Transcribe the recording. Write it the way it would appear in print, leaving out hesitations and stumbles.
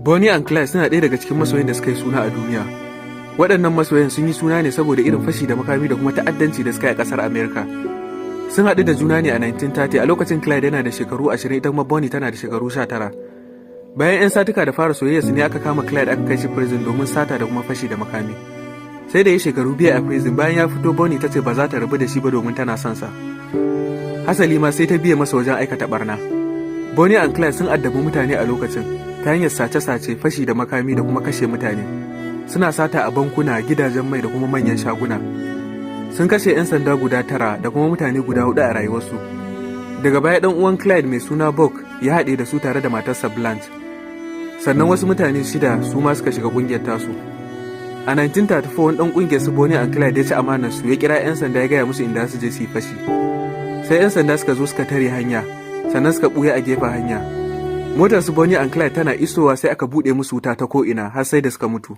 Bonnie and Clyde suna ɗaya daga cikin masoyan da suka yi suna a duniya. Waɗannan masoyan sun yi suna ne saboda irin fashi da makami da kuma ta'addanci da suka yi a ƙasar Amerika. Sun haɗu da juna ne a 1930. A lokacin Clyde yana da shekaru 20, ita kuma Bonnie tana da shekaru 19. Bayan 'yan satuka da fara soyayya su ne aka kama Clyde aka kai shi prison domin sata da kuma fashi da makami. Sai da ya shekaru 2 a prison, bayan ya fito, Bonnie ta ce ba za ta rabu da shi ba domin tana son sa. Hasali ma sai ta biye masa wajen aikata barna. Bonnie and Clyde sun addabi mutane a lokacin ta hanyar sace-sace, fashi da makami da kuma kashe mutane. Suna sata a bankuna, gidajen mai da kuma manyan shaguna. Sun kashe 'yan sanda guda tara da kuma mutane guda hudu a rayuwarsu. Daga baya dan uwan Clyde mai suna Buck ya haɗe da su tare da matarsa Blanche. Sannan wasu mutane shida su ma suka shiga kungiyar tasu. A 1934, wani dan kungiyar su Bonnie and Clyde ya ci amanar su, ya kira 'yan sanda ya gaya musu inda su je su yi fashi. Sai 'yan sanda suka zo suka tare hanya, sannan suka buya a gefen hanya. Motar su Bonnie and Clyde tana isowa sai aka buɗe musu wuta ta ko'ina har sai da suka mutu.